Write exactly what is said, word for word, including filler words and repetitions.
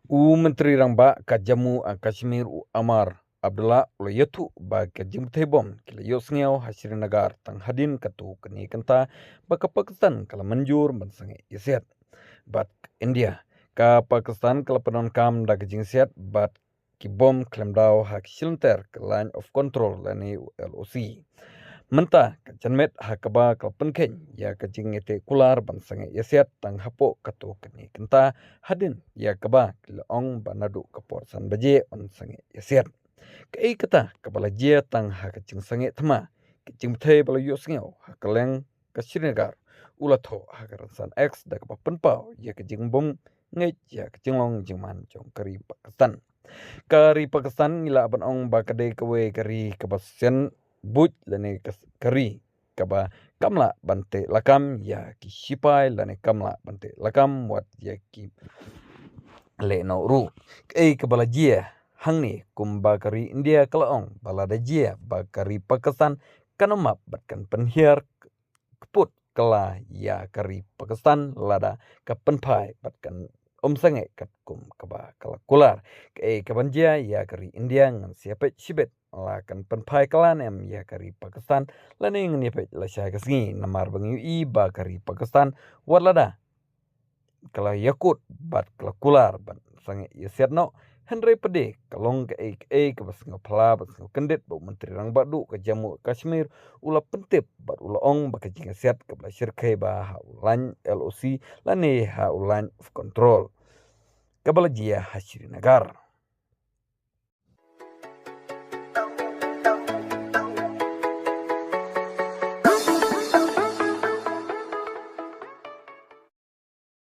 U Myntri Rangbah ka Jammu and Kashmir, u Omar Abdullah, u la ïathuh ba ka jingpynthei bom ki la ïohsngew ha Srinagar tang hadien katto katne kynta ba ka Pakistan ka la mynjur ban sangeh ïasiat bad ka India. Ka Pakistan ka la pyndonkam da ka jingsiat bad ki bom khlem daw ha ki shilynter ka Line of Control lane u L O C. Mynta ka janmiet ha kaba ka la pynkheiñ ïa ka jingïateh kular ban sangeh ïasiat tang hapoh katto katne kynta, hadien ïa kaba ki la ong ba naduh ka por san baje yn sangeh ïasiat. Kaei kata kaba la jia tang ha ka jingsangeh thma, ka jingpynthei ba la ïohsngew ha kylleng ka Srinagar, u la thoh ha ka rynsan X da kaba pynpaw ïa ka jingbym ngeit ïa ka jinglong jingman jong ka ri Pakistan. Ka ri Pakistan ngi lah ban ong ba ka dei kawei ka ri kaba sian buit lane ka, ka ri kaba kam lah ban teh lakam ïa ki sipai lane kam lah ban teh lakam wat ïa ki lehnoh ruh. Kaei kaba la jia hangne, kumba ka ri India ka la ong ba lada jia ba ka ri Pakistan kan ym map bad kan pynhiar kput kylla ïa ka ri Pakistan lada ka pynphai bad kan ym sangeh katkum kaba ka la kular. Kaei kaban jia ïa ka ri India ngan sa ïapeit shibit, la kan pynphai kylla ne em ïa ka ri Pakistan, lane ngan ïapeit lashai ka sngi, namar ba ngi ïohi ba ka ri Pakistan wat lada ka la ïakut bad ka la kular ban sangeh ïasiat noh, hynrei pat de ka long kaei kaei kaba sngewphylla bad sngewkyndit ba u Myntri Rangbah Duh ka Jammu Kashmir u la pyntip bad u la ong ba ka jingïasiat kaba la shyrkhei bha ha u Line L O C lane ha u Line of Control kaba la jia ha Srinagar.